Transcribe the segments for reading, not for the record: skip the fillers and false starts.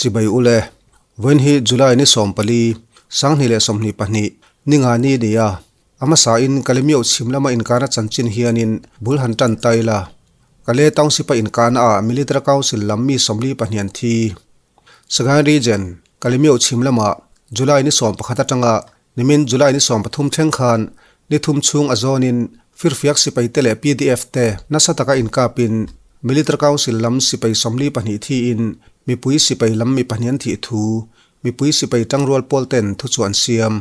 Chibai ule, Vawiin hi July ni 14, 2022, ni nga ni ni a, a hmasa in Kalemioh chhim lama inkana chanchin hianin bul han tan ta ila. Kale Township a inkana ah Military Council lam mi 42 an thi. Sagaing Region, Kalemioh chhim lama July ni 11 atanga Nimin July ni 13 thleng khan ni thum chhung a zawnin firfiak sipai te leh pdf te nasa taka inkapin Military Council lam sipai 42 thiin mipui sipai lam mi pahnih an thih thu mipui sipai tangrual pawl ten thu chu an siam.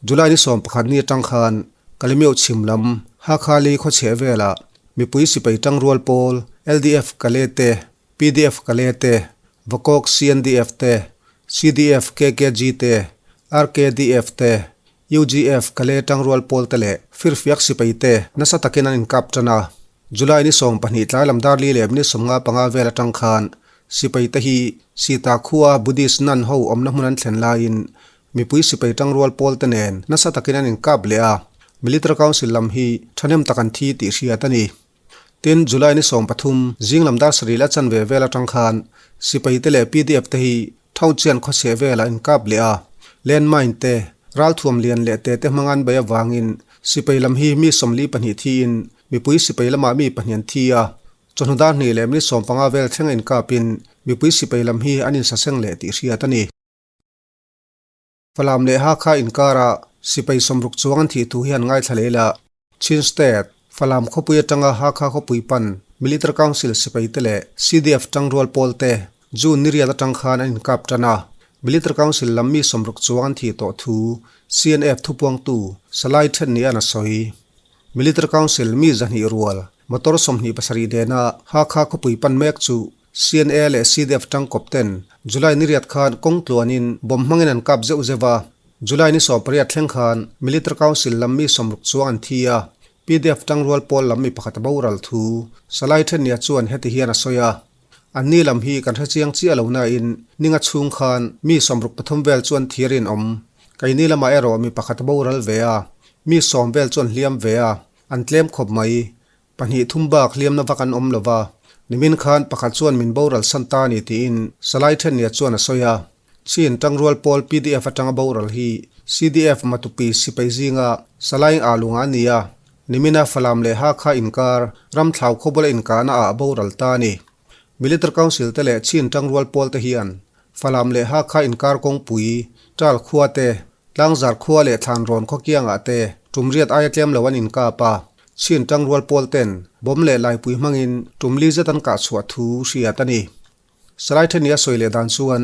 July ni 11 ni atang khan Kalemioh chhim lam Hakhali khawchheh velah mipui sipai tangrual pawl LDF Kale te, pdf Kale te, Vakawk CNDF te, CDF KKG te, RKDF te, UGF Kale tangrual pawl te leh firfiak sipai te nasa takin an inkap tan a. July ni 12 tlai lam dar li leh minute 55 vel atang khan sipai te hi Sita khua Buddhist nun ho awmna hmun an thlen laiin mipui sipai tangrual pawl te nen nasa takin an inkap leh a. Military Council lam hi thahnem tak an thi tih hriat a ni. Tin, July ni 13, zing lam dar sarih la chanve vel atang khan sipai te leh pdf te hi Thauchian khawchheh velah inkap leh a, landmine te, ralthuam lian leh te te hmang an bei avangin sipai lam hi mi 42 thiin mipui sipai lamah mi pahnih an thi a, chawhnu dar hnih leh minute 15 vel thleng a inkapin mipui sipai lam hi an insaseng leh tih hriat a ni. Falam leh Hakha inkara sipai 60 chuang an thih thu hi an ngaithla leh ila. Chin State, Falam khawpui atanga Hakha khawpui pan Military Council sipai te leh CDF tangrual pawl te June ni riat atang khan an inkap tan a. Military Council lam mi 60 chuang an thih tawh thu CNF thupuangtu Salai Then Nian a sawi. Military Council mi 200 rual motor 27 nena Hakha khawpui pan mek chu CNA leh CDF tangkawp ten July ni riat khan kawng tluanin bomb hmangin an kap zeuh zeuh a. July ni 18 thleng khan Military Council lam mi 60 chuang an thi a, PDF tangrual pawl lam mi pakhat a boral thu Salai Thenia chuan heti hian a sawi a. An ni lam hi kan hre chiang chiah lo nain ninga chhung khan mi 63 vel chuan thirin awm. Keini lamah erawh mi pakhat a boral ve a, mi 10 vel chuan hliam ve a, an tlem khawp mai. Pahnih thum bak hliamna vak an awm lova, nimin khan pakhat chuan min boral san ta ni tiin Salai Thenia chuan a sawi a. Chin tangrual pawl PDF atanga boral hi CDF Matupi sipai zinga Salai Alunga a ni a, nimina Falam leh Hakha inkar Ramthlau khawbula inkahna ah boral ta a ni. Military Council te leh Chin tangrual pawl te hian Falam leh Hakha inkar kawngpui, Tal khua te, Tlangzar khua leh Thlanrawn khaw kiangah te tum riat aia tlem lo an inkap a, Chin tangrual pawl ten bawm leh laipui hmangin tum li zet an kah chhuah thu hriat a ni. Salai Thenia sawi leh dan chuan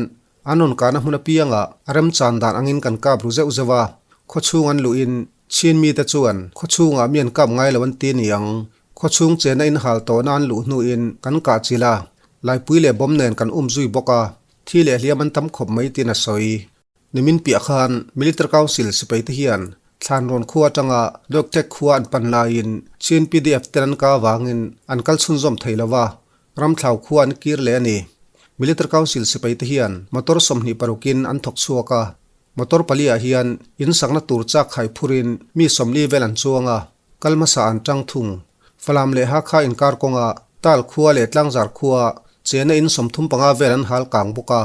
an rawn kahna hmun apiangah a remchan dan angin kan kap ru zeuh zeuh a, khaw chhung an luhin Chin mite chuan khaw chhungah mi an kap ngai lo an ti ni ang. Khaw chhung chena inhal tawhna an luh hnuin kan kah chilh a, laipui leh bawm nen kan um zui bawk a, thi leh hliam an tam khawp mai tiin a sawi. Nimin piah khan Military Council sipai te hian Thlanrawn khua atanga Doktek khua an pan laiin Chin PDF ten an ka avangin an kal chhunzawm thei lo va, Ramthlau khua an kir leh a ni. Military Council sipai te hian motor 26 in an thawk chhuak a, motor pali ah hian in sakna tur chak khai phurin mi 40 vel an chuang a, kal hmasa an tang thung. Falam leh Hakha inkar kawnga Tal khua leh Tlangzar khua chena in 35 vel an hal kang bawk a.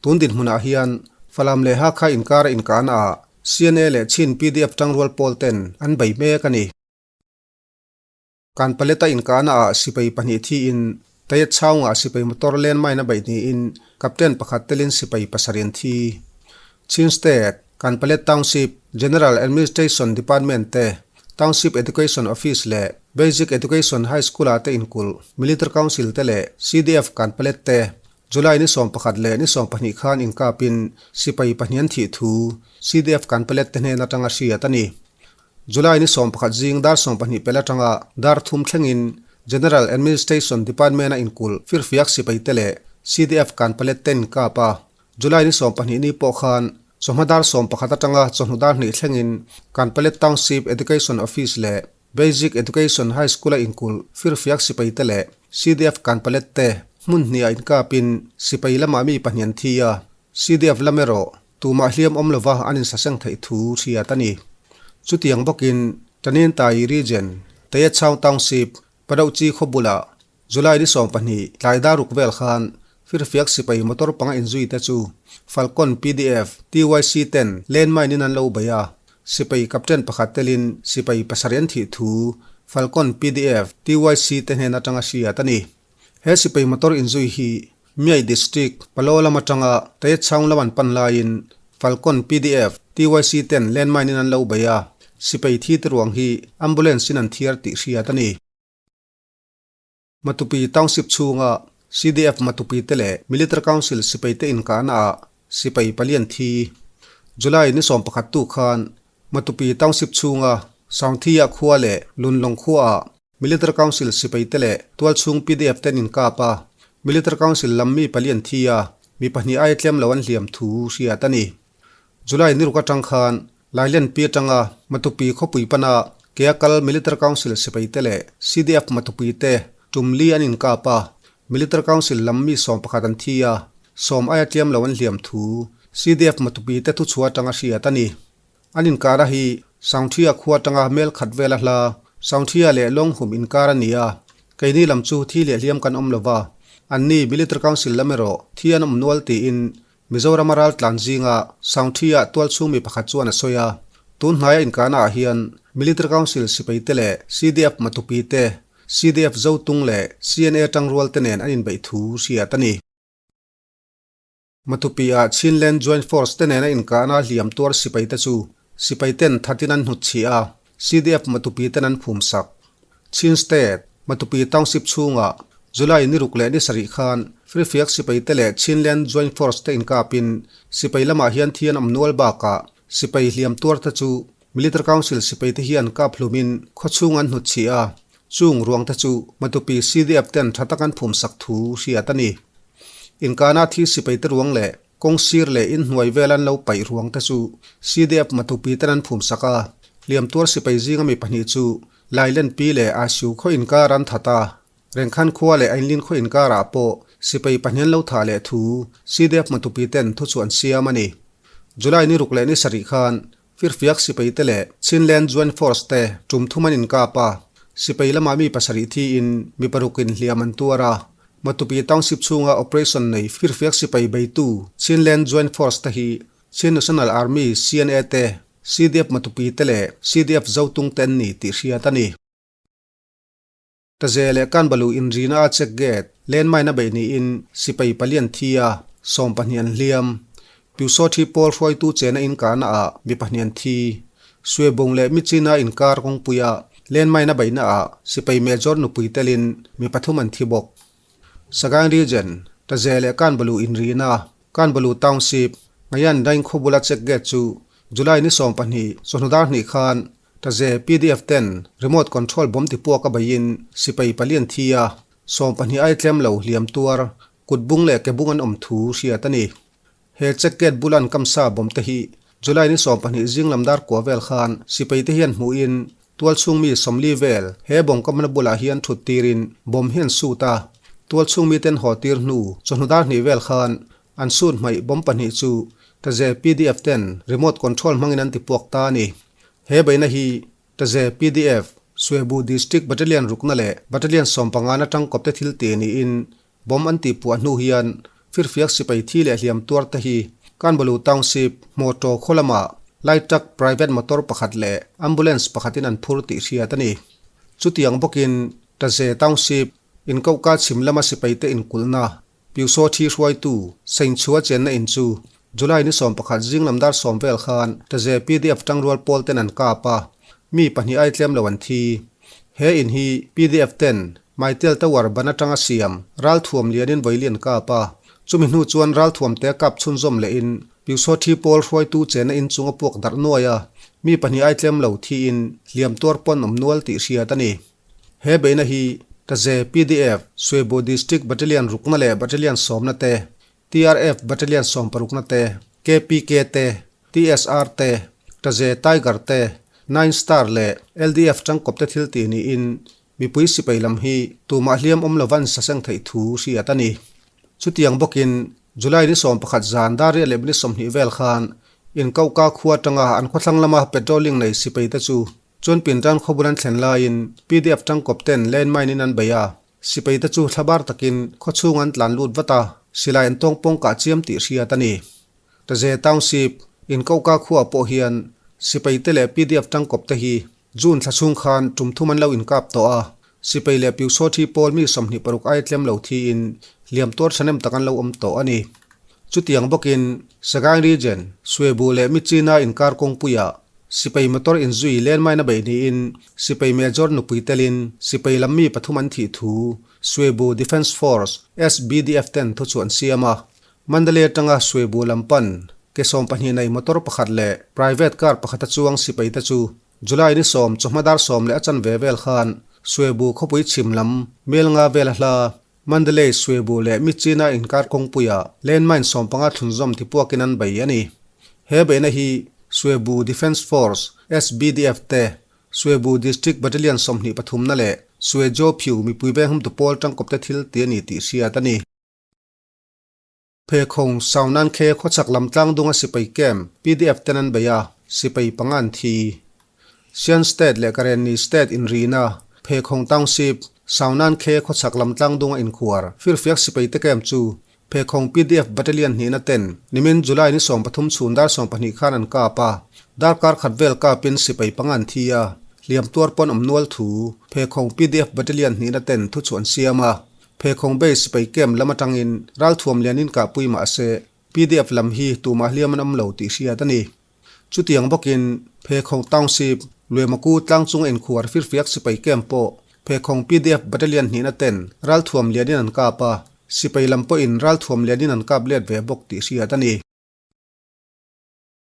Tun dinhmunah hian Falam leh Hakha inkar a inkahna ah CNA leh Chin PDF tangrual pawl ten an bei mek a ni. Kan Paleta inkahna ah sipai pahnih thiin Tayet chhaungah sipai motor landmine a beih niin captain pakhat telin sipai pasarih an thi. Chin State, Kanpalet Township General Administration Department te, Township Education Office leh Basic Education High School ah te inkulh Military Council te leh CDF Kanpalet te July ni 11 leh ni 12 khan inkapin sipai pahnih an thih thu CDF Kanpalet te hnen atanga hriat a ni. July ni 11 zing dar 12 pel atanga dar thum thlengin General Administration Department a inkulh firfiak sipai te leh CDF Kanpalet te inkap a. July ni 12 ni pawh khan chawhma dar 11 atanga chawhnu dar hnih thlengin Kanpalet Township Education Office leh Basic Education High School a inkulh firfiak sipai te leh CDF Kanpalet te hmun hnih ah inkapin sipai lamah mi pahnih an thi a, CDF lam erawh tumah hliam awm lova an insaseng theih thu hriat a ni. Chutiang bawkin Taninthayi Region, Tayetchaung Township, Padauhchi khaw bulah July ni 12 tlai dar ruk vel khan Firfiak sipai motor panga inzui te chu Falcon pdf, TYC ten landmine in an lo bei a, sipai captain pakhat telin sipai pasarih an thih thu Falcon pdf, TYC te hnen atanga hriat a ni. He sipai motor inzui hi Miai District, Palaw lam atanga Tayetchaung lam an pan laiin Falcon pdf, TYC ten landmine in an lo bei a, sipai thi te ruang hi ambulance in an thiar tih hriat a ni. Matupi Township chhunga CDF Matupi te leh Military Council sipai te inkahna ah sipai palian thi. July ni 11 tu khan Matupi Township chhunga Saungthia khua leh Lunlawng khua ah Military Council sipai te leh tualchhung pdf ten inkap a, Military Council lam mi palian thi a, mi pahnih aia tlem lo an hliam thu hriat a ni. July ni ruk atang khan Lailenpi atanga Matupi khawpui pana kea kal Military Council sipaite leh CDF Matupui te tum li an inkap a, Military Council lam mi 11 an thi a, 10 aia tliam lo an hliam thu CDF Matupui te thuchhuah atanga hriat a ni. An inkara hi Saungthia khua atanga mel khat vela hla Saungthia leh Lawnghum inkar a ni a, keini lam chu thi leh hliam kan awm lova, anni Military Council lam erawh thi an awm nual tiin Mizorama raltlan zinga Saungthi-ah tualchhung mi pakhat chuan a sawi a, tun hnaia inkahna ah hian Military Council sipai te leh CDF Matupi te, CDF Zotung leh CNA tangrual te nen an inbeih thu hriat a ni. Matupi-ah Chinland Joint Force te nena inkahna hliam tuar sipai te chu sipai ten thatin an hnutchhih a, CDF Matupi ten an phum sak. Chin State, Matupi Township chhungah July ni ruk leh ni sarih khan Frifiak sipaite leh Chinland Joint Force te inkapin sipai lamah hian thi an awm nual bakah sipai hliam tuarte chu Military Council sipaite hi an kap hlumin khawchhung an hnutchhih a, chung ruangte chu Matupi CDF ten tha tak an phum sak thu hriat a ni. Inkana thi sipaite ruang leh Kawng sir leh in hnuai vel an lo paih ruang te chu CDF Matupi ten an phum sak a, hliam tuar sipai zinga mi pahnih chu Lailenpi leh Asiu khaw inkar an that a, Rengkhan khua leh Ainlin khaw inkarah pawh sipai pahnih an lo thah leh thu CDF Matupi ten thu chu an siam a ni. July ni ruk leh ni sarih khan Firfiak sipai te leh Chinland Joint Force te tum thum an inkap a, sipai lamah mi pasarih thiin mi parukin hliam an tuar a. Matupi Township chhunga operation nei Firfiak sipai beitu Chinland Joint Force te hi Chin National Army, CNA, te, CDF Matupi te leh CDF Zotung te an ni tih hriat a ni. Taze leh Kanbalu inrina a check gate landmine a beih niin sipai pali an thi a, 12 an hliam. Pyusawthi pawl hruaitu chena inkahna ah mi pahnih an thi. Suebung leh Michina inkar kawngpuia landmine a beihna ah sipai major nupui telin mi pathum an thi bawk. Sagaing Region, Taze leh Kanbalu inrina Kanbalu Township, Ngayan Daing khaw bula check gate chu July ni 12 chawhnu dar hnih khan Taze pdf ten remote control bomb ti puak a beiin sipai pali an thi a, 12 ai tlem lo hliam tuar, kut bung leh ke bung an awm thu hriat a ni. He check gate bula an kamsa bomb te hi July ni 12 zing lam dar kua vel khan sipai te hian hmuhin tualchhung mi 40 vel he bomb kamna bulah hian thut tirin bomb hi an sut a, tualchhung mi ten haw tir hnu chawhnu dar hnih vel khan an sut hmaih bomb pahnih chu Taze pdf ten remote control hmangin an ti puak ta a ni. He beihna hi Taze pdf, Suebu District Battalion rukna leh Battalion 15 atang kawpte thil tih niin bomb an tih puah hnu hian firfiak sipai thi leh hliam tuar te hi Kanbalu Township, Hmawtaw khaw lamah light truck private motor pakhat leh ambulance pakhatin an phur tih hriat a ni. Chutiang bawkin Taze Township, Inkohka chhim lama sipaite inkulhna Pyusaw thi hruaitu Sengchhua chenna in chu July ni 11 zing lam dar 10 vel khan Taze pdf tangrual pawl ten an kap a, mi pahnih ai tlem lo an thi. He in hi pdf ten Maitel Tower ban atanga siam ralthuam lianin vawi an kap a, chumi hnu chuan ralthuam te kap chhunzawm lehin Pyusaw thi pawl hruaitu chenna in chung a puak darh nuai a, mi pahnih ai tlem lo thiin hliam tuar pawn awm nual tih hriat a ni. He beihna hi Taze pdf, Suebu District Battalion rukna leh Battalion sawmna te, TRF Battalion sawmparukna te, KPK te, TSR te, Taze Tiger te, Nine Star leh LDF tangkawpte thil tih niin mipui sipai lam hi tumah hliam awm lova an saseng theih thu hriat a ni. Chutiang bawkin July ni 11 zan dar riat leh minute 20 vel khan Inkauka khua atanga an khawthlang lama patrolling nei sipaite chu Chuan Pindan khawbul an thlen laiin pdf tangkawp ten landmine in an bei a. Sipaite chu thlabar takin khawchhung an tlan lut vat a, silai an tawng pawng kah chiam tih hriat a ni. Taze Township, Inkauka khuaah pawh hian sipaite leh pdf tangkawpte hi June thla chhung khan tum thum an lo inkap tawh a, sipai leh Pyusawthi pawl mi 26 ai tlem lo thiin hliam tuar thahnem tak an lo awm tawh a ni. Chutiang bawkin Sagaing Region, Suebu leh Myitkyina inkar kawngpuiah sipai motor inzui landmine a beih niin sipai major nupui telin sipai lam mi pathum an thih thu Suebu Defence Force, SBDF, ten thuchhuah an siam a. Mandalay atanga Suebu lam pan ke 12 nei motor pakhat leh private car pakhata chuang sipai te chu July ni 10 chawhma dar 10 leh a chanve vel khan Suebu khawpui chhim lam mel nga vel a hla Mandalay, Suebu leh Myitkyina inkar kawngpuiah landmine 15 thlunzawm tipuakin an bei a ni. He beihna hi Suebu Defence Force, SBDF, te Suebu District Battalion 23 na leh Suejo Phyu mipui venghumtu pawl tangkawpte thil ti a ni tih hriat a ni. Phekhawng Saunan Khe khawchhak lam tlangdunga sipai camp pdf ten an bei a, sipai panga an thi. Shan State leh Karenni State inrina Phekhawng Township, Saunan Khe khawchhak lam tlangdunga inkhuar firfiak sipaite camp chu Phekhawng pdf Battalion hnihna ten nimin July ni 13 chhun dar 12 khan an kap a, darkar khat vel kapin sipai panga an thi a, hliam tuar pawn awm nual thu Phekhawng pdf Battalion hnihna ten thuchhuah an siam a. Phekhawng Base sipai camp lam atangin ralthuam lianin kahpui mah se, pdf lam hi tumah hliam an awm lo tih hriat a ni. Chutiang bawkin Phekhawng Township, Luemaku tlang chunga inkhuar firfiak sipai camp pawh Phekhawng pdf Battalion hnihna ten ralthuam lianin an kap a, sipai lam pawhin ralthuam lianin an kap let ve bawk tih hriat a ni.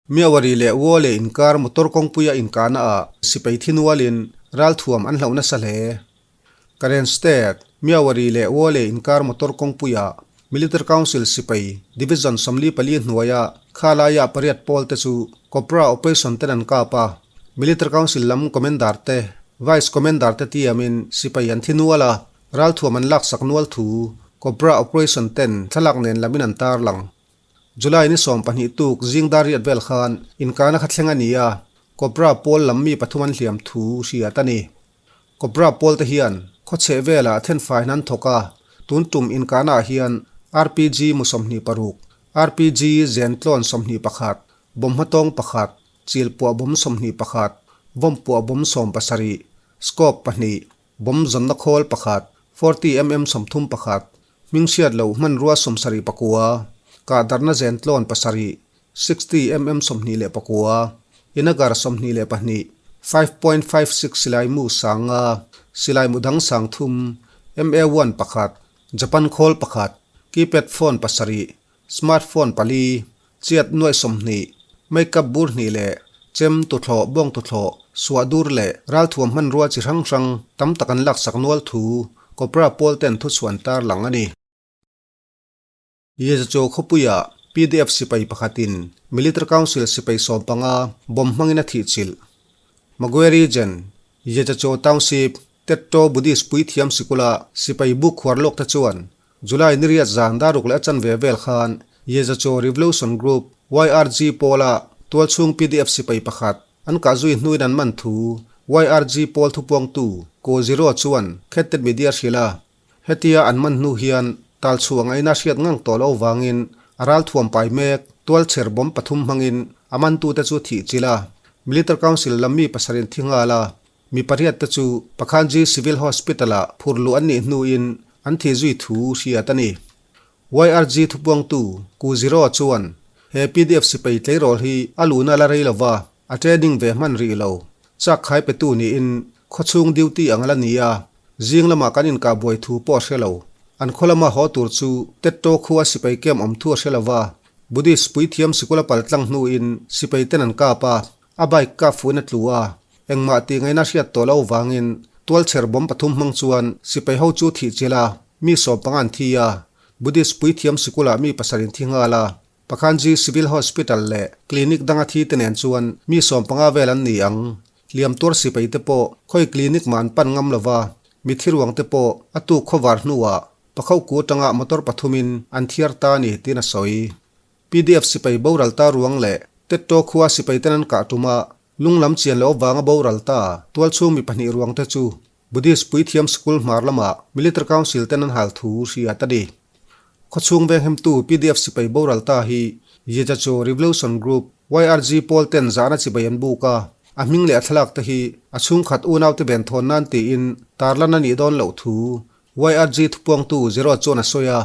Miawari leh Wole inkar motor kawngpuia inkahna ah sipai thinualin ralthuam an hlauh nasa hle. Karen State, Miawari leh Wole inkar motor kawngpuia Military Council sipai Division 44 hnuaia khalaia pariat pawl te chu Cobra Operation ten an kap a, Military Council lam Commander te, Vice Commander te tiamin sipai an thinual a, ralthuam an laksak nual thu Cobra Operation ten thlalak nen lamin an tarlang. July ni 12 tuk zing dar riat vel khan inkahna kha thleng a ni a, Cobra pawl lam mi pathum an hliam thu hriat a ni. Cobra pawl te hian khawchheh velah thenfaiin an thawk a, tun tum inkahna ah hian RPG mu 26, RPG zentlawn 21, bawmhma tawng pakhat, chilpuah bawm 21, vawmpuah bawm 70, scope pahnih, bawm zawnna khawl pakhat, 40mm 31, hming hriat loh hmanrua 79, kahdarhna zentlawn pasarih, 60mm 29, inagar 22, 5.56 silai mu sanga, silai mu dang sang thum, MA1 pakhat, Japan khawl pakhat, keypad phone pasarih, smartphone pali, chiat nuai 20, makeup bur hnih leh chem tuthlawh bawng tuthlawh suah dur leh ralthuam hmanrua chi hrang hrang tam tak an laksak nual thu Cobra pawl ten thuchhuan tarlang a ni. Yezacho khawpuia pdf sipai pakhatin Military Council sipai 15 bomb hmangin a thihchilh. Magwe Region, Yezacho Township, Tetto Buddhist puithiam sikula sipai buk khuar lawk te chuan July ni riat zan dar ruk leh a chanve vel khan Yezacho Revolution Group, YRG, pawla tualchhung pdf sipai pakhat an kah zui hnuin an man thu YRG pawl thupuangtu Ko Zero chuan Khetted Media hrilh a. Hetia an man hnu hian talchhuah ngaihna hriat ngang tawh loh vangin a ralthuam pai mek tualchher bomb pathum hmangin a mantute chu thih chilh a, Military Council lam mi pasarin thi nghal a. Mi pariat te chu Pakhanji Civil Hospital-ah phur luh an nih hnuin an thi zui thu hriat a ni. YRG thupuangtu Ku Zero chuan he pdf sipai tleirawl hi a luhna la rei lova, a training ve hman rih lo. Chak khai petu niin khawchhung duty ang a la ni a, zing lamah kan inkah buai thu pawh a hre lo. An khaw lama haw tur chu Tetto khua sipai camp awm thu a hre lova, Buddhist puithiam sikul a pal tlang hnuin sipai ten an kap a, a bike kap fuhin a tlu a, Engmah tih ngaihna hriat tawh loh vangin tualchher bomb pathum hmang chuan sipai ho chu thih chilh a, mi 15 an thi a, Buddhist puithiam sikulah mi pasarih an thi nghal a, Pakhanji Civil Hospital leh clinic danga thi te nen chuan mi 15 vel an ni ang. Hliam tuar sipai te pawh khawi clinic mah an pan ngam lova, mi thi ruang te pawh a tuk khawvar hnuah Pakhoku atanga motor pathumin an thiar ta a ni tiin a sawi. Pdf sipai boral ta ruang leh Tetto khua sipai ten an kah tum a, Lunglam chian loh avanga boral ta tualchhung mi pahnih ruang te chu Buddhist puithiam sikul hmar lamah Military Council ten an hal thu hriat a ni. Khawchhung venghemtu pdf sipai boral ta hi Yejacho Revolution Group, YRG, pawl ten zahna chibai an buk a, a hming leh a thlalak te hi a chhungkhat unaute venthawn nan tiin tarlan a nih dawn loh thu YRG thupuangtu Zero chuan a sawi a.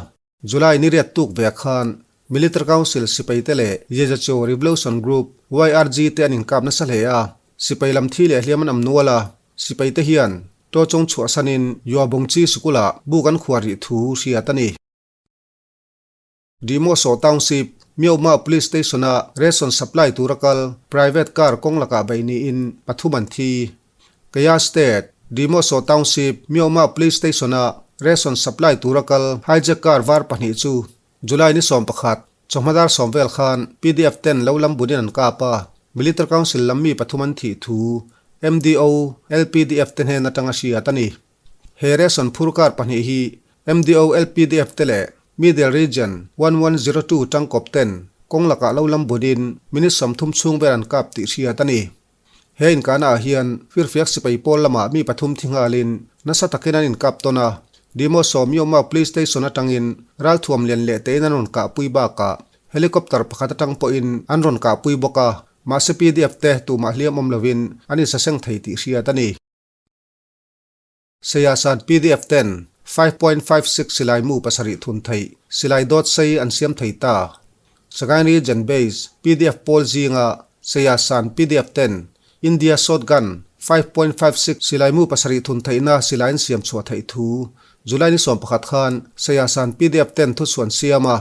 July ni riat tuk ve khan Military Council sipaite leh Yejacho Revolution Group, YRG, te an inkap nasa hle a, sipai lam thi leh hliam an am nual a, sipaite hian Tawchawng chhuahsanin Yuabongchi sikulah buk an khuar rih thu hriat a ni. Dimoso Township, Myohma Police Station-a ration supply tura kal private car kawng lakah beih niin pathum an thi. Kaya State, Dimoso Township, Myohma Police Station-a ration supply tura kal hijack car var pahnih chu July ni 11, chawhma dar sawm vel khan pdf ten lo lam bunin an kap a, Military Council lam mi pathum an thih thu MDO, LPDF te hnen atanga hriat a ni. He ration phur car pahnih hi MDO, LPDF te leh Middle Region 1102 tangkawp ten kawng lakah lo lam bunin minute 30 chhung vel an kap tih hriat a ni. He inkahnaah hian firfiak sipai pawl lamah mi pathum thi nghalin nasa takin an inkap tawn a, Dimoso Myohma Police Station atangin ralthuam lian leh tein an rawn kahpui bakah helicopter pakhat atang pawhin an rawn kahpui bawk a, mahse pdf te tumah hliam awm lovin an insaseng thei tih hriat a ni. Seiasan pdf ten 5.56 silai mu pasarih thun theih silai dawt sei an siam thei ta. Sagaing Region Base pdf pawl zinga Seiasan pdf ten India Shotgun 5.56 silai mu pasarih thun theihna silai an siam chhuah theih thu July ni 11 khan Seiasan pdf ten thuchhuan siam a.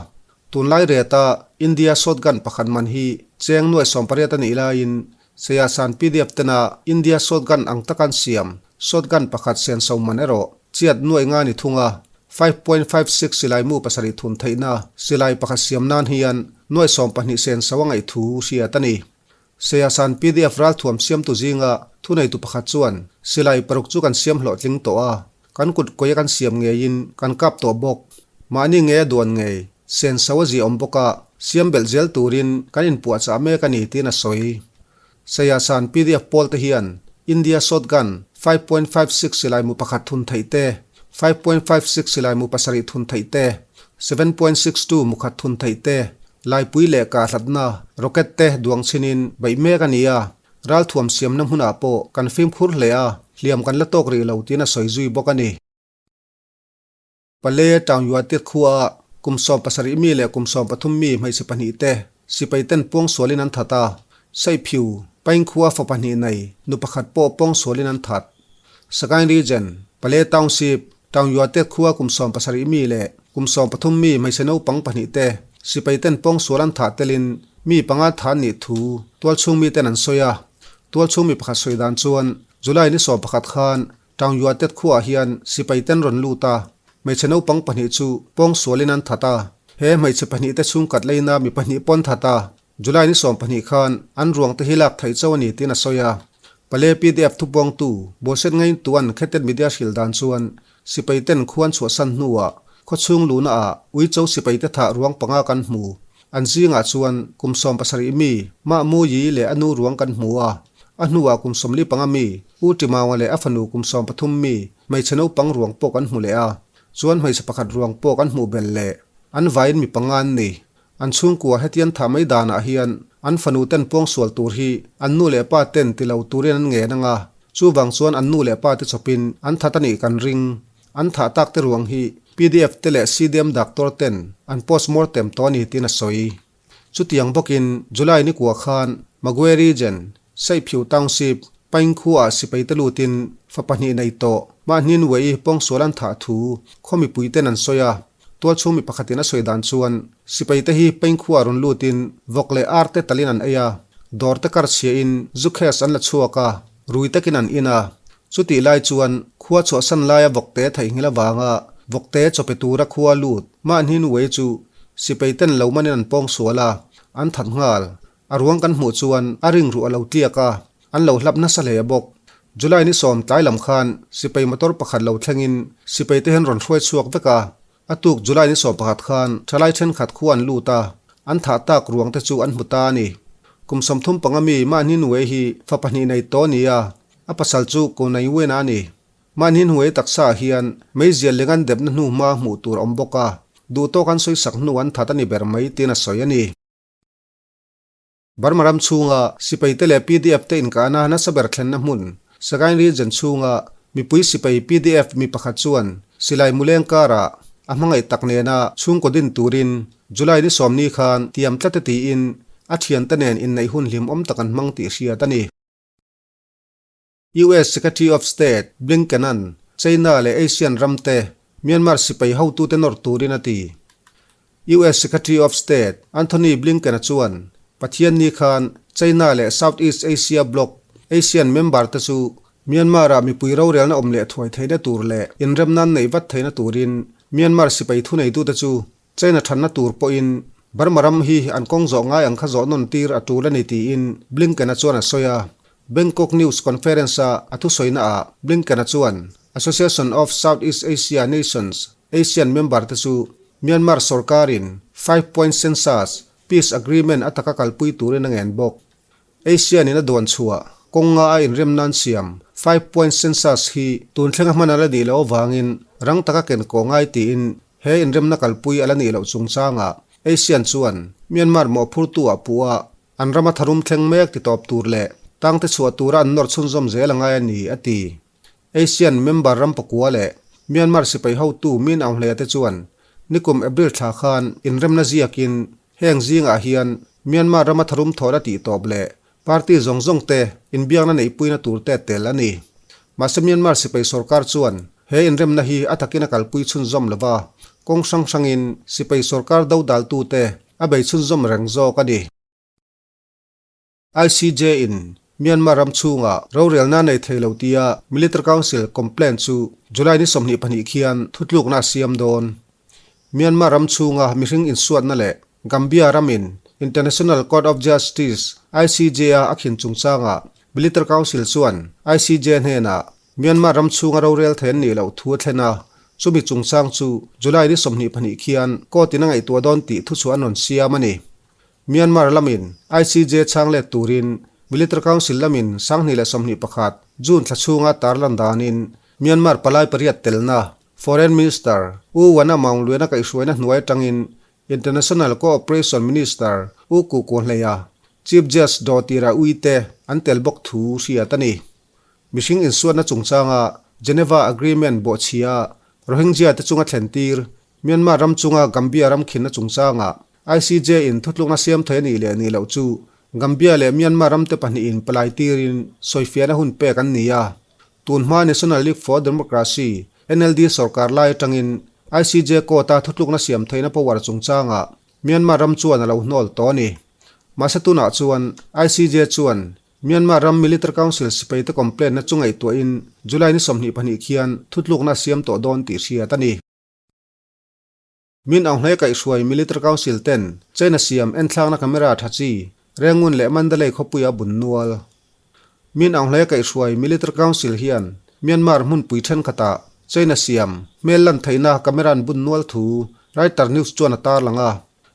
Tunlai reta India Shotgun pakhat man hi cheng nuai 18 a nih laiin Seiasan pdf tena India shotgun ang taka an siam shotgun pakhat senso man erawh chiat nuai nga ni thung a, 5.56 silai mu pasarih thun theihna silai pakhat siam nan hian nuai 12 senso a ngaih thu hriat a ni. Seiasan pdf ralthuam siamtu zinga thuneitu pakhat chuan silai paruk chu kan siam hlawhtling tawh a, kan kut kawia kan siam ngeiin kan kap tawh bawk. Mahni nge a duan ngei Senso a ziah awm bawk a, siam belh zel turin kan inpuahchah mek a ni tiin a sawi. Seiasan pdf pawl te hian India shotgun 5.56 silai mu pakhat thun theih te, 5.56 silai mu pasarih thun theih te, 7.62 mu khat thun theih te, laipui leh kahhlatna rocket te duang chhinin beih mek a ni a, ralthuam siamna hmunah pawh kan fimkhur hle a, hliam kan la tawk rih lo tiin a sawi zui bawk a ni. Pale Town Yuatit khua kum 17 mi leh kum 13 mi hmeichhe pahnih te sipai ten puang sualin an that a, Saiphiu, Paing khua fa pahnih nei nu pakhat pawh puang sualin an that. Sagaing Region, Pale Township, Town Yuatit khua kum 17 mi leh kum 13 mi hmeichhe naupang pahnih te sipai ten puang sual an thah telin mi panga than nih thu tualchhung mi ten an sawi a. Tualchhung mi pakhat sawi dan chuan July ni 11 khan Town Yuatet khuaah hian sipai ten rawn lut a, hmeichhe naupang pahnih chu pawng sualin an that a. He hmeichhe pahnih te chhungkhat leina mi pahnih pawn that a, July ni 12 khan an ruang te hi lak theih chauh a ni tiin a sawi a. Pale pdf thupuangtu Boset Ngaintuan Khetet Media hrilh dan chuan sipai ten khuan chhuahsan hnuah khawchhung luhna ah Uicho sipai te thah ruang panga kan hmu. An zingah chuan kum 17 mi Mah Mu Yi leh a nu ruang kan hmu a, a hnuah kum 45 mi U Timaunga leh a fanu kum 13 mi hmeichhe naupang ruang pawh kan hmu leh a, chuan hmeichhe pakhat ruang pawh kan hmuh belh leh. An vaiin mi panga an ni. An chhungkua hetian thah mai danah hian an fanu ten pawngsual tur hi an nu leh pa ten ti lo turin an ngen anga, chuvang chuan an nu leh pa te chawpin an that a nih kan ring. An thah tak te ruang hi pdf te leh CDM doctor ten an postmortem tawh a ni tiin a sawi. Chutiang bawkin July ni kua khan Magwe Region, Saiphiu Township, Paing khuaah sipai te lutin fa pahnih nei tawh Mahnin Wei pawngsual an thah thu khaw mipui ten an sawi a. Tualchhung mi pakhatin a sawi dan chuan sipai te hi Paing khuaah rawn lutin vawk leh ar te talin an ei a, dawr te kar chhiahin zu khes an la chhuak a, rui takin an in a. Chutih lai chuan khua chhuahsan laia vawkte theihnghilh avanga vawkte chawpe tura khua lut Mahnin Wei chu sipai ten lo manin an pawng sual a, an that nghal. A ruang kan hmuh chuan a ring ruh a lo tliak a, an lo hlap nasa hle bawk. July ni sawm tlai lam khan sipai motor pakhat lo thlengin sipai te hian rawn hruai chhuak vek a, a tuk July ni 11 khan thalai thenkhat khua an lut a, an thah tak ruang te chu an hmu ta a ni. Kum 35 mi Mahnin Wei hi fa pahnih nei tawh a ni a, a pasal chu Ko Nai Wena a ni. Mahni hnuai taksaah hian meizial leng an depna hnu hma hmuh tur a awm bawk a, duhtawk an sawisak hnu an that a ni ber mai tiin a sawi a ni. Burma ram chhunga sipaite leh pdf te inkahna nasa ber thlenna hmun Sagaing Region chhunga mipui sipai pdf mi pakhat chuan silai muleng karah a hmangaih tak nena chhungkaw din turin July ni sawmni khan tiam tlat e tiin a thiante nen inneih hun hlimawm tak an hmang tih hriat a ni. US Secretary of State Blinken-a'n China leh Asian ramte Myanmar sipai hotute nawr turin a ti. US Secretary of State Anthony Blinken-a chuan Pathianni khan China leh Southeast Asia bloc Asian member-te chu Myanmar-ah mipui rorelna awm leh thuai theihna tur leh inremna an neih vat theihna turin Myanmar sipai thuneitute chu China thanna tur pawhin Burma ram hi an kawng zawh ngai ang kha zawh nawn tir a tul a ni tiin Blinken-a chuan a sawi a. Bangkok News Conference-a a thusawina-ah Blinken-a chuan Association of Southeast Asia Nations, ASEAN member-te chu Myanmar sorkarin Five Point Census Peace Agreement a taka kalpui turin a ngen bawk. ASEAN in a duan chhuah kawnga a inrem nan siam Five Point Census hi tun thlenga hman a la nih loh avangin rang taka ken kawh ngai tiin He inremna kalpui a la nih loh chungchangah ASEAN chuan Myanmar mawhphurtu ah puh a, an rama tharum thleng mek ti tawp tur leh tangte chhuah tura an nawr chhunzawm zel a ngai a ni, a ti. ASEAN member ram pakua leh Myanmar sipai hotu Min Aung Hlei te chuan nikum April thla khan inremna ziakin heng zingah hian Myanmar rama tharum thawhna tih tawp leh Party zawng zawng te inbiakna neihpuina tur te tel a ni. Mahse Myanmar sipai sorkar chuan he inremna hi a takin a kalpui chhunzawm lo va, kawng hrang hrangin sipai sorkar dodaltu te a bei chhunzawm reng zawk a ni. ICJ in Myanmar ram chhunga rorelna nei thei lo tia Military Council complaint chu July ni 22 khian thutlukna a siam dawn. Myanmar ram chhunga mihring insuatna leh Gambia ramin International Court of Justice, ICJ, a a khin chungchangah Military Council chuan ICJ hnenah Myanmar ram chhunga rorel thei an nih loh thu a thlen a, chumi chungchang chu July ni 22 khian court-in a ngaihtuah dawn tih thuchhuah an rawn siam a ni. Myanmar lamin ICJ chhang let turin Military Council lamin 2021 June thla chhunga tarlan danin Myanmar palai pariat telna Foreign Minister U Wana Maung Lwena kaihhruaina hnuai atangin International Cooperation Minister U Ku Ku Hleia, Chief Judge Daw Tira Ui te an tel bawk thu hriat a ni. Mihring insuatna chungchanga Geneva Agreement bawhchhia Rohingya te chunga thlen tir Myanmar ram chunga Gambia ram khinna chungchanga ICJ in thutlukna siam thei a nih leh nih loh chu Gambia leh Myanmar ram te pahnihin palai tirin sawifiahna hun pek an ni a. Tun hma National League for Democracy, NLD, sorkar lai atangin ICJ court-a thutlukna siam theihna power chungchangah Myanmar ram chuan a lo hnawl tawh a ni. Mahse tunah chuan ICJ chuan Myanmar ram Military Council sipaite complaint-na chu ngaihtuahin July ni 22 khian thutlukna a siam tawh dawn tih hriat a ni. Min Aung Hlae kaihhruai Military Council ten China siam enthlakna camera tha chi Rangoon leh Mandalay khawpuia bun nual. Min Aung Hlae kaihhruai Military Council hian Myanmar hmunpui thenkhatah China siam hmel lan theihna camera an bun nual thu Reuters News chuan a tarlang a.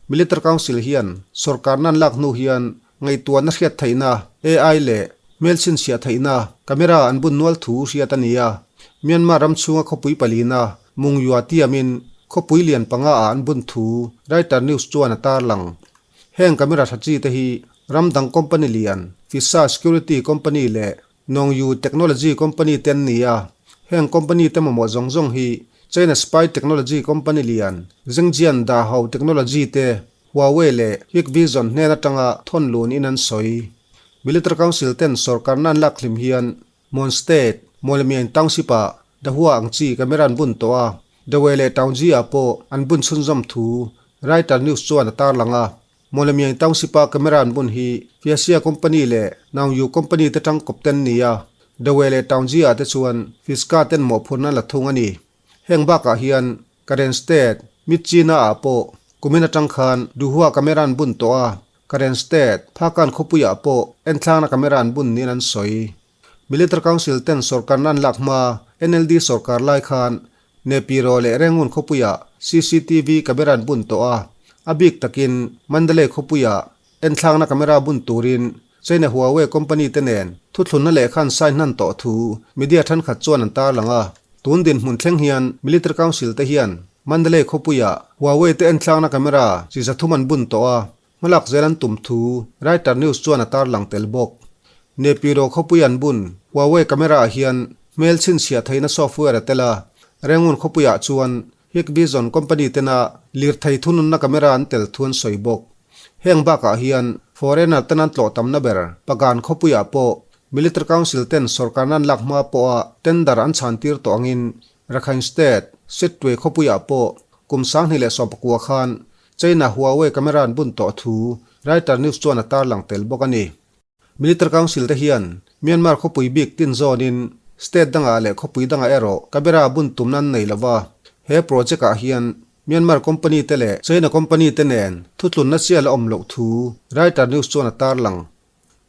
Military Council hian sorkarna an lak hnu hian ngaihtuahna hriat theihna, AI, leh hmel chhinchhiah theihna camera an bun nual thu hriat a ni a. Myanmar ram chhunga khawpui palina Mungyua tiamin khawpui lian panga ah an bun thu Reuters News chuan a tarlang. Heng camera tha chi te hi ram dang company lian Fisa Security Company leh Nongyu Technology Company te an ni a. Heng company te mamawh zawng zawng hi China Spy Technology Company lian Zhengjian Dahou Technology te Huawei leh Hikvision hnen atanga thawn lun in an sawi. Military Council ten sorkarna an lak hlim hian Mon State, Mawlemian Township ah Dahua ang chi camera an bun tawh a, Dawei leh Taunggyi ah pawh an bun chhunzawm thu Reuters News chuan a tarlang a. Mawlemian Township a camera an bun hi Fiasia Company leh Naungyu Company te tangkawp ten ni a, Dawei leh Taunggyi ah te chuan Fiska ten mawhphurhna an la thung a ni. Heng bakah hian Karen State, Myitkyina ah pawh kumin atang khan Duhua camera an bun tawh a, Karen State, Phakan khawpuiah pawh enthlakna camera an bun niin an sawi. Military Council ten sorkarna an lak hma NLD sorkar lai khan Nepiro leh Rangoon khawpuiah CCTV camera an bun tawh a, a bik takin Mandalay khawpuiah enthlakna camera bun turin China Huawei company te nen Thuthlunna lehkha an sign hnan tawh thu media thenkhat chuan an tarlang a. Tun dinhmun thleng hian Military Council te hian Mandalay khawpuia Huawei te enthlakna camera chi 300 an bun tawh a, hmalak zel an tum thu Reuters News chuan a tarlang tel bawk. Nepiro khawpui an bun Huawei camera ah hian hmel chhinchhiah theihna software a tel a, Rangoon khawpuiah chuan Hikvision company tena lirthei thununna camera an tel thu an sawi bawk. Heng bakah hian foreigner ten an tlawh tamna ber Pagan khawpuiah pawh Military Council ten sorkarna an lak hma pawha tender an chhantir tawh angin Rakhine State, Sittwe khawpuiah pawh kum 2019 khan China Huawei camera an bun tawh thu Reuters News chuan a tarlang tel bawk a ni. Military Council te hian Myanmar khawpui bik tin zawnin state dangah leh khawpui dangah erawh camera bun tumna an nei lova. He project ah hian Myanmar company te leh China company te nen thutlunna chiah la awm loh thu Reuters News chuan a tarlang.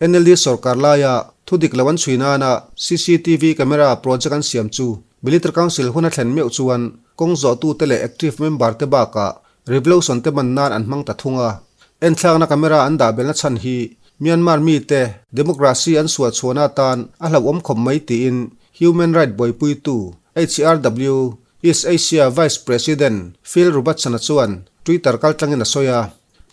NLD sorkar laia thu dik lo an chhui nana CCTV camera project an siam chu Military Council hun a thlen meuh chuan kawng zawhtute leh active member te bakah Revolution te man nan an hmang ta thung a. Enthlakna camera an dah belna chhan hi Myanmar mite democracy an sual chhuahna atan a hlauhawm khawp mai tiin Human Right buaipuitu HRW East Asia Vice President Phil Robertson-a chuan Twitter kaltlangin a sawi a.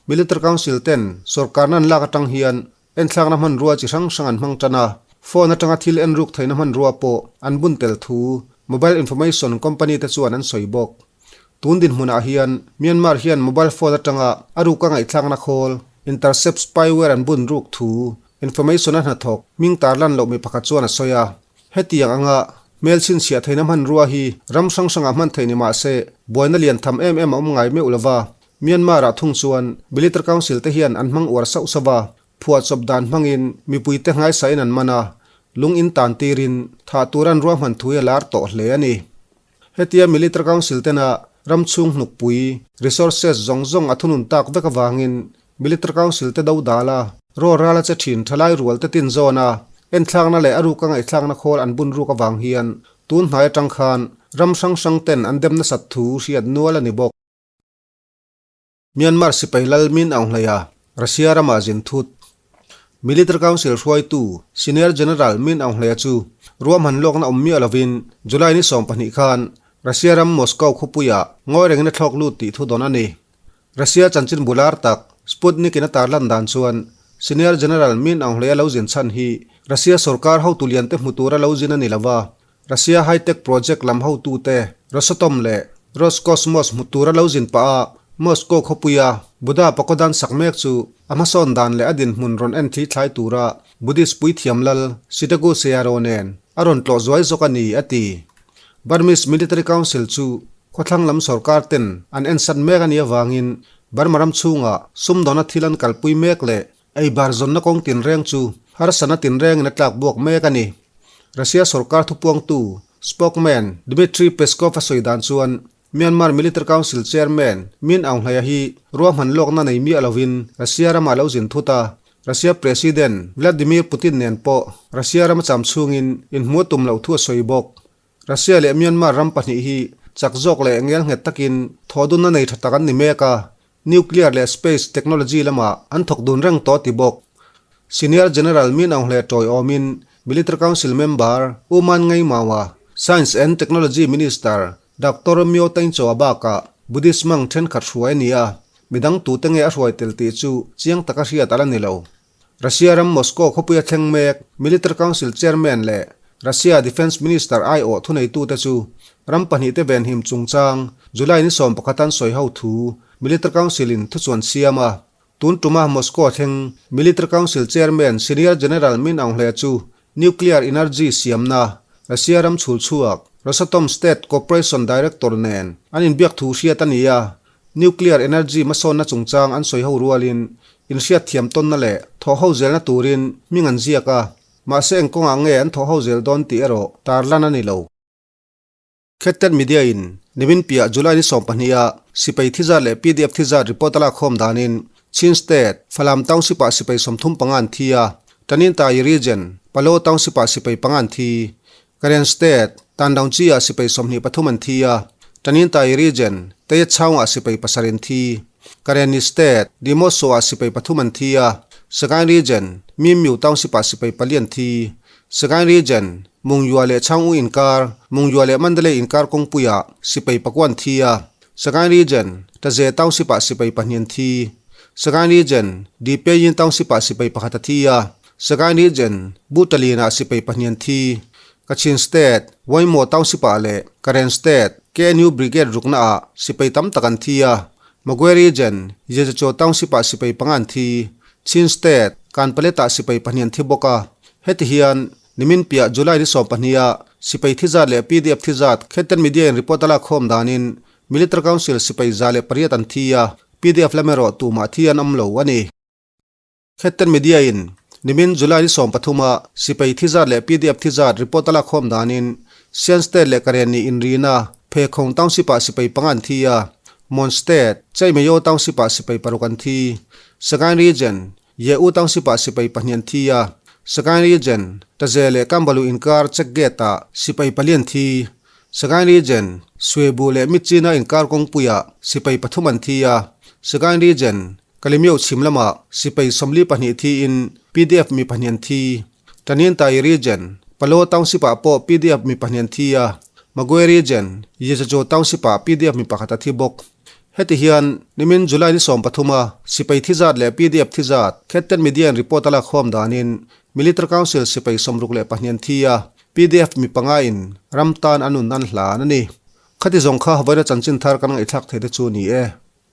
Military Council ten sorkarna an lak atang hian enthlakna hmanrua chi hrang hrang an hmang tan a, phone atanga thil en ruk theihna hmanrua pawh an bun tel thu mobile information company te chuan an sawi bawk. Tun dinhmunah hian Myanmar hian mobile phone atanga a ruka ngaihthlakna khawl, intercept spyware an bun ruk thu information a hnathawk hming tarlan loh mi pakhat chuan a sawi a. Hetiang anga hmel chhinchhiah theihna hmanrua hi ram hrang hrangah hman theih ni mah se buaina lian tham em em a awm ngai meuh lova. Myanmar-ah thung chuan Military Council te hian an hmang uar sauh sauh a, phuahchawp dan hmangin mipuite nghaisain an man a, lung in tan tirin thah tur an ruahman thui a lar tawh hle a ni. Hetia Military Council tena ram chhung hnukpui, resources, zawng zawng a thunun tak vek avangin Military Council te do dal a, raw ral a che thin thalai rual te tin zawn a, enthlakna leh a ruka ngaihthlakna khawl an bun ruk avang hian tun hnai atang khan ram hrang hrang ten an dem nasat thu hriat nual a ni bawk. Myanmar sipai lal Min Aung Hlaia Russia ramah zin thut. Military Council hruaitu Senior General Min Aung Hlaia chu ruahman lawkna awm miah lovin July ni 20 khan Russia ram Moscow khawpuiah ngawi rengin a thlawk lut tih thu dawn a ni. Russia chanchin bular tak Sputnik in a tarlan dan chuan Senior General Min Aung Hlaia lo zin chhan hi Russia sorkar hotu liante hmu tura lo zin a ni lova, Russia High-Tech Project lam hotute Rosatom leh Roscosmos hmu tura lo zin pah a, Moscow khawpuia Buddha pagoda an sak mek chu a hmasawn dan leh a dinhmun rawn en thli thlai tura Buddhist puithiam lal Sitagu Sayadaw nen a rawn tlawh zuai zawk a ni, a ti. Burmese Military Council chu khawthlang lam sorkar ten an ensan mek a nih avangin Burma ram chhungah sumdawna thil an kalpui mek leh Ei bar zawnna kawng tinreng chu harsatna tinrengin a tlak buak mek a ni. Russia sorkar thupuangtu, spokesman, Dmitry Peskov a sawi dan chuan Myanmar Military Council chairman Min Aung Hlaia hi ruahman lawkna nei miah lovin Russia ramah lo zin thut a, Russia President Vladimir Putin nen pawh Russia rama cham chhungin inhmu a tum loh thu a sawi bawk. Russia leh Myanmar ram pahnih hi chak zawk leh ngelnghet takin thawhdunna nei tha tak an ni mek a, Nuclear leh Space Technology lamah an thawk dun reng tawh ti bawk. Senior General Min Aung Hlae tawiawmin Military Council member U Man Ngai Maua, Science and Technology Minister Doctor Myo Tain Chaw bakah Buddhist monk thenkhat hruai a ni a, midang tute nge a hruai tel tih chu chiang taka hriat a la ni lo. Russia ram Moscow khawpuia thleng mek Military Council Chairman leh Russia Defence Minister aiawh thuneitute chu ram pahnihte venhim chungchang July ni 11 an sawi ho thu Military Council in thuchuan siam a. Tun tuma Moscow thleng Military Council Chairman Senior General Min Aung Hlaing chu Nuclear Energy siamna Russia ram chhul chhuak Rosatom State Corporation Director nen an inbiak thu hriat a ni a. Nuclear energy hmasawnna chungchang an sawi ho rualin inhriat thiam tawnna leh thawh ho zelna turin hming an ziak a, mahse eng kawngah nge an thawh ho zel dawn tih erawh tarlan a ni lo. Khettet Media in nimin piah July ni 20 a sipai thizat leh pdf thizat report a lakkhawm danin Chin State, Falam Township ah sipai 35 an thi a, Taninthayi Region, Palaw Township ah sipai panga an thi. Karen State, Tandaungchi ah sipai 23 an thi a, Taninthayi Region, Tayetchaung ah sipai pasarih an thi. Karenni State, Demoso ah sipai pathum an thi a, Sagaing Region, Mimyu Township ah sipai pali an thi. Sagaing Region, Mungyua leh Chhangu inkar, Mungyua leh Mandalay inkar kawngpuiah sipai pakua an thi a. Sagaing Region, Taze Township-ah sipai pahnih an thi. Sagaing Region, Dipyayin Township-ah sipai pakhat a thi a. Sagaing Region, Butalinah sipai pahnih an thi. Kachin State, Waimo Township-ah leh Karen State, KNU Brigade ruknaah sipai tam tak an thi a. Magwe Region, Yezacho Township-ah sipai panga an thi. Chin State, Kanpalet-ah sipai pahnih an thi bawk a. Heti hian, nimin piah July ni sawmpahniha sipai thi zat leh pdf thi zat Khetten Media-in report a lak khawm danin Military Council sipai 108 an thi a, pdf lam erawh tumah thi an awm lo a ni. Khetten Media-in nimin July ni sawmpathuma sipai thi zat leh pdf thi zat report a lak khawm danin Sian State leh Karenni inrina Phekhawng Township-ah sipai panga an thi a, Mon State, Chaimeyo Township-ah sipai paruk an thi. Sagaing Region, Ye-U Township-ah sipai pahnih an thi a, Sagaing Region, Taze leh Kambalu inkar check gate-ah sipai pali an thi. Sagaing Region, Suebu leh Myitkyina inkar kawngpuiah sipai pathum an thi a, Sagaing Region, Kalemyo chhim lamah sipai 42 thiin pdf mi pahnih an thi. Tanintay Region, Palo Township-ah pawh pdf mi pahnih an thi a, Magwe Region, Yezajo Township-ah pdf mi pakhat a thi bawk. Heti hian nimin July ni sawmpathuma sipai thi zat leh pdf thi zat Khetten Media-in report a lak khawm danin Military Council sipai 62 an thi a, pdf mi panga in ram tan a nun an hlan a ni. Khati zawng kha vawiina chanchin thar kan ngaihthlak thei te chu ni e.